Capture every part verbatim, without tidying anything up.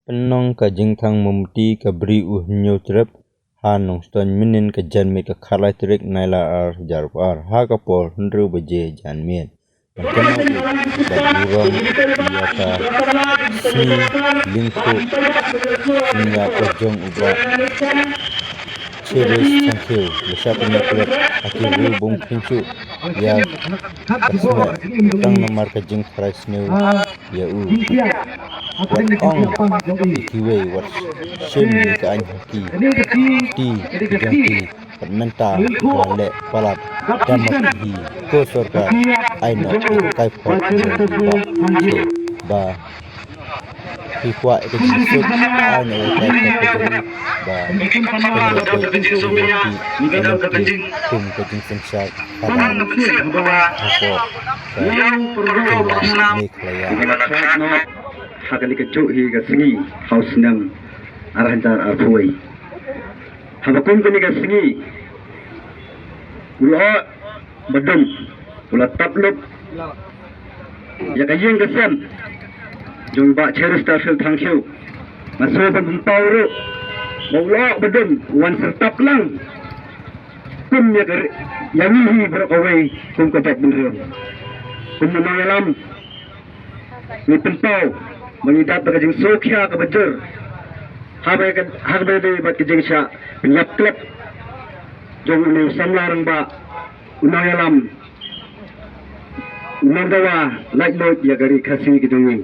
Pynlong ka jingthang mombati ka Bri u Hynñiewtrep ha Nongstoiñ mynnin ka janmiet ka khatlai tarik Nailar ar hajar arphew ar ha ka por hynriew baje janmiet. Ban kynmaw ïa ka sngi lyngkhuh ïa ka jong u Bah Cherish Thangkhiew, ba shah pynïap klet ha ki riew bym kheiñ shuh ïa ka sngewthuh tang namar ka jingtharai sniew ïa u. Wat ong ïa kiwei, wat shim ïa ka aiñ ha ki kti jong ki, bad mynta la leh palat, da ma phi hi ko sorkar, ai noh ïa ka kaiphod jong u Bah. Ba phi kwah ïa ka jingsuk, ai noh ïa ka kaiphod jong u Bah. Kane ka jingkti, kane ka jingkti kum ka jingsynshar hapoh ka Meghalaya. Ha kane kajuh hi ka sngi ha u snem ar hajar arphew wei. Haba kum kane ka sngi, u lyoh ba dum u la tap lup ïa ka ïing ka sem jong Bah Cheristerfield Thangkhiew. Nga sngew ban pynpaw ruh ba u lyoh ba dum u wan syrtap lang kum ïa ka ri-, ïa ngi hi baroh kawei kum ka jaitbynriew. Kum u nongïalam, ngi pynpaw ba ngi dap da ka jingsngewkhia kaba jur ha kaba ïadei bad ka jingshah pynïap klet jong une u samla rangbah, u nongïalam, u nongdawa laitluid ïa ka ri Khasi ka jong ngi.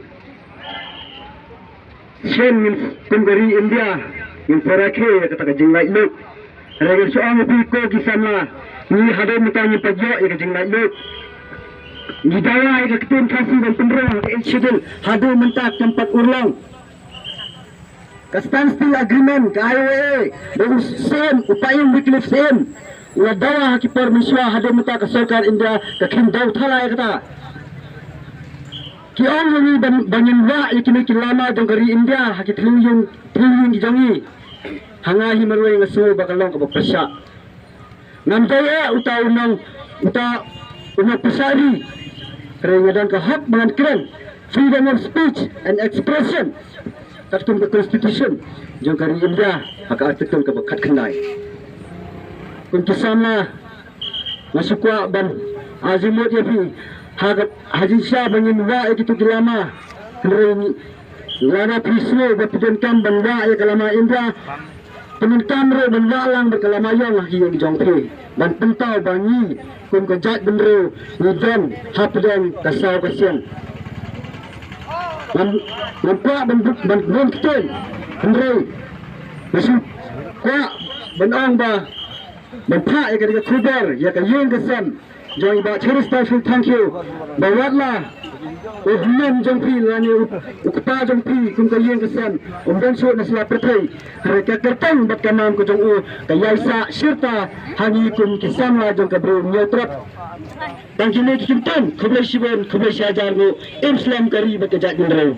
Shen ngin, kum ka ri India, ngin sa rakhe ïa kata ka jinglaitluid. Hynrei ngan shu ong ïa phi ko ki samla, ngi haduh mynta ngim pat ïoh ïa ka jinglaitluid. Ngi dawa ïa ka ktien Khasi ban pynrung ha ka Eighth Schedule haduh mynta kam pat urlong. Ka Standstill Agreement, ka I O A, ba u Syiem, u Paiong Wycliffe Syiem u la dawa ha ki por mynshuwa, haduh mynta ka sorkar India ka kheiñ daw thala ïa kata. Ki ong ïa ngi ba, ba ngin wah ïa kine ki lama jong ka ri India ha ki thliew ïing, thliew ïing ki jong ngi. Ha nga hi marwei nga sngew ba ka long kaba pyrshah. Ngam dei eh uta u nong, uta u nongpynsah ri. Hynrei nga don ka hok ba ngan kren, freedom of speech and expression, katkum ka Constitution jong ka ri India ha ka Article kaba khatkhyndai. Kum ki samla, nga shu kwah ban ai jingmut ïa phi ha ka, ha jingshisha ba ngin wah ïa kito ki lama. Hynrei lada phi sngew ba phi donkam ban wah ïa ka lama India, pyndonkam ruh ban wah lang bad ka lama ïong ha ki ïing jong phi, ban pynpaw ba ngi kum ka jaitbynriew ngi don hapdeng ka saw ka sian. Ngam, ngam kwah ban, ban bun ktien, hynrei nga shu kwah ban ong ba, ban phah ïa ka, ïa ka khubor ïa ka ïing ka sem jong i Bah Cheristerfield Thangkhiew, ba wat la u hynmen jong phi lane u, u kpa jong phi kum ka ïing ka sem um don shuh na sla pyrthei, hynrei ka kyrteng bad ka nam ka jong u ka ïaisah shirta ha ngi kum ki samla jong ka Bri u Hynñiewtrep. Tang kine ki kyntien, khublei shibun, khublei shihajar nguh, im slem ka ri bad ka jaitbynriew.